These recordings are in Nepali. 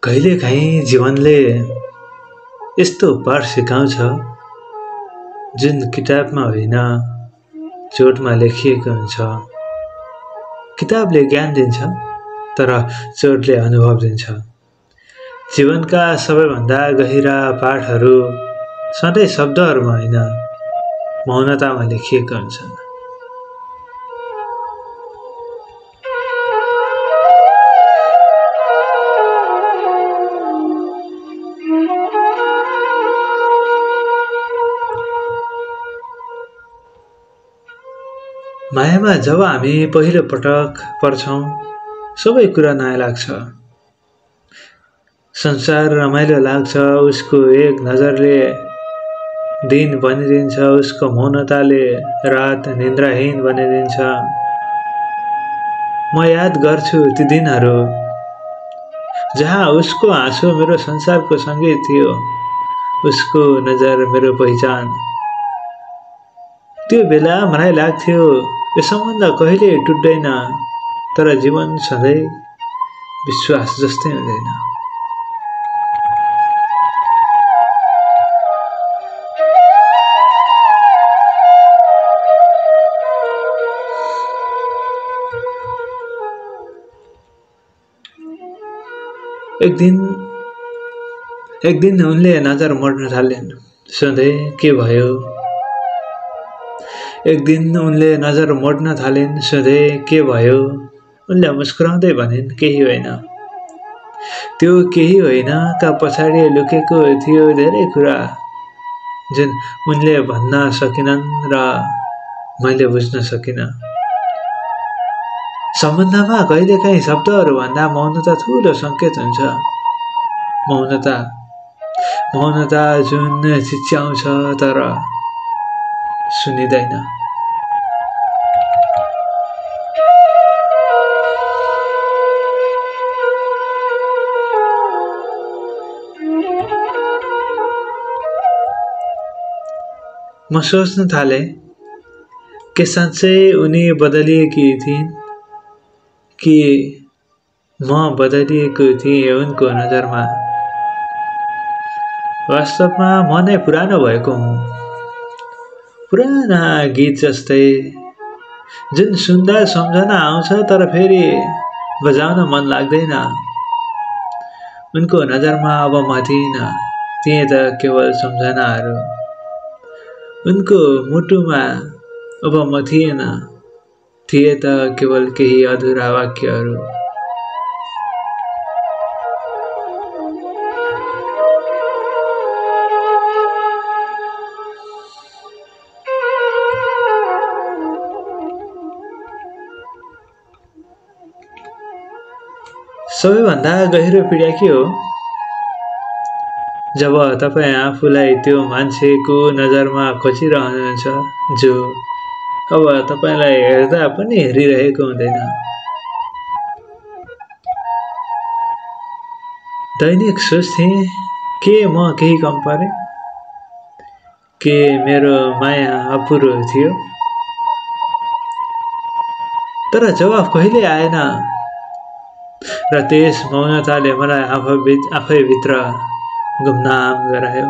कहिलेकाहीँ जीवनले यस्तो पाठ सिकाउँछ जुन किताबमा होइन चोटमा लेखिएको हुन्छ। किताबले ज्ञान दिन्छ तर चोटले अनुभव दिन्छ। जीवनका सबैभन्दा गहिरा पाठहरू सधैँ शब्दहरूमा होइन मौनतामा लेखिएका हुन्छन्। मायामा जब हामी पहिलो पटक पर्छौं सबै कुरा नयाँ लाग्छ। संसार रमाइलो लाग्छ, उसको एक नजरले दिन बनिदिन्छ, उसको मौनताले रात निन्द्राहीन बनिदिन्छ। म याद गर्छु ती दिनहरू जहाँ उसको आँसु मेरो संसारको सङ्गीत थियो, उसको नजर मेरो पहिचान। त्यो बेला मलाई लाग्थ्यो यो सम्बन्ध कहिले टुट्दैन, तर जीवन सधैँ विश्वास जस्तै हुँदैन। एक दिन उनले नजर मोड्न थालिन्। सोधे के भयो? एक दिन उनले नजर मोड्न थालिन्। सोधे के भयो? उनले मुस्कुराउँदै भनिन् केही होइन। त्यो केही होइन का पछाडि लुकेको थियो धेरै कुरा जुन उनले भन्न सकिनन् र मैले बुझ्न सकिनँ। सम्बन्धमा कहिलेकाहीँ शब्दहरूभन्दा मौनता ठुलो सङ्केत हुन्छ। मौनता जुन चिच्याउँछ तर सुनिँदैन। म सोच्न थालेँ के साँच्चै उनी बदलिएकी थिइन् कि म बदलिएको थिएँ उनको नजरमा। वास्तवमा म नै पुरानो भएको हुँ, पुराना गीत जस्तै जुन सुन्दा सम्झना आउँछ तर फेरि बजाउन मन लाग्दैन। उनको नजरमा अब म थिइनँ, थिए त केवल सम्झनाहरू। उनको मुटुमा अब म थिएन, थिए त केवल केही अधुरा वाक्यहरू। सबैभन्दा गहिरो पीडा के हो? जब तपाईँ आफूलाई त्यो मान्छेको नजरमा खोजिरहनुहुन्छ जो अब तपाईँलाई हेर्दा पनि हेरिरहेको हुँदैन। दैनिक सोच्थेँ के म केही कम परेँ? के मेरो माया अपुरो थियो? तर जवाफ कहिले आएन र त्यस मौनताले मलाई आफैभित्र गुमनाम गरायो।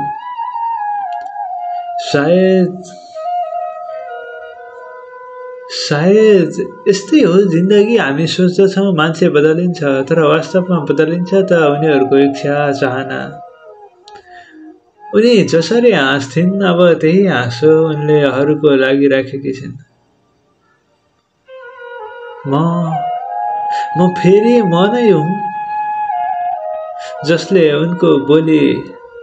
सायद यस्तै हो जिन्दगी। हामी सोच्दछौँ मान्छे बदलिन्छ, तर वास्तवमा बदलिन्छ त उनीहरूको इच्छा चाहना। उनी जसरी हाँस्थिन् अब त्यही हाँसो उनले अरूको लागि राखेकी छिन्। म फेरि म नै हुँ जसले उनको बोली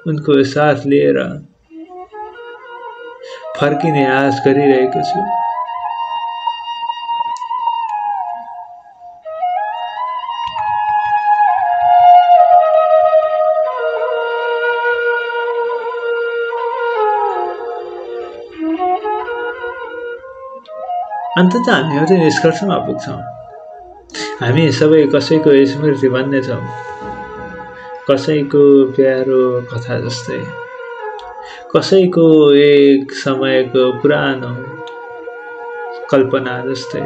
उनको साथ लिएर फर्किने आश गरिरहेको छु। अन्ततः हामी एउटै निष्कर्षमा पुग्छौँ। हामी सबै कसैको स्मृति बन्नेछौँ, कसैको प्यारो कथा जस्तै, कसैको एक समयको पुरानो कल्पना जस्तै।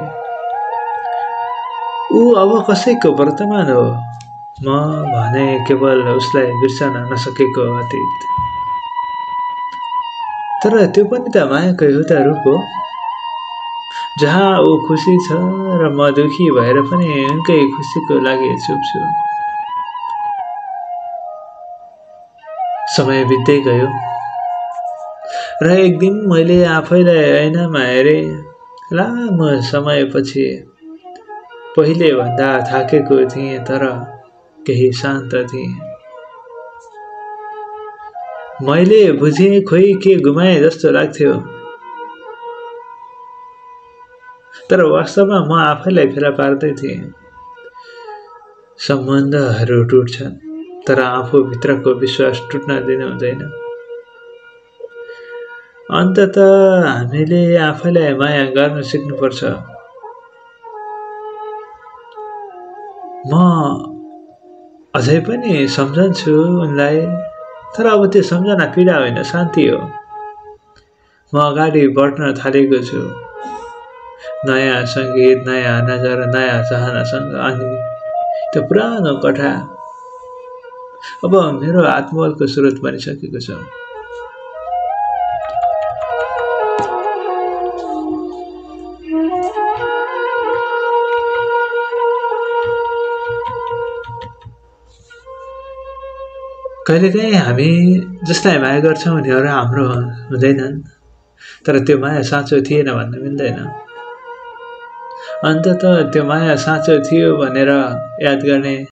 ऊ अब कसैको वर्तमान हो, म भने केवल उसलाई बिर्सन नसकेको अतीत। तर त्यो पनि त मायाकै हो त रूप हो, जहाँ ऊ खुसी छ र म दुखी भएर पनि उनकै खुसीको लागि चुप छु। समय बित्दै गयो र एक दिन मैले आफैलाई ऐनामा हेरेँ। लामो समयपछि पहिले भन्दा थाकेको थिएँ, तर केही शान्त थिएँ। मैले बुझेँ खोइ के गुमाए जस्तो लाग्थ्यो, तर वास्तवमा म आफैलाई फेला पार्दै थिएँ। सम्बन्धहरू टुट्छन्, तर आफूभित्रको विश्वास टुट्न दिनु हुँदैन। अन्ततः हामीले आफैलाई माया गर्न सिक्नुपर्छ। म अझै पनि सम्झन्छु उनलाई, तर अब त्यो सम्झना पीडा होइन, शान्ति हो। म अगाडि बढ्न थालेको छु, नयाँ सङ्गीत, नयाँ नजर, नयाँ चाहनासँग। अनि त्यो पुरानो कथा अब मेरो आत्मबलको स्रोत बनिसकेको छ। कहिलेकाहीँ हामी जसलाई माया गर्छौँ उनीहरू हाम्रो हुँदैनन्, तर त्यो माया साँचो थिएन भन्न मिल्दैन। अन्ततः त्यो माया साँचो थियो भनेर याद गर्ने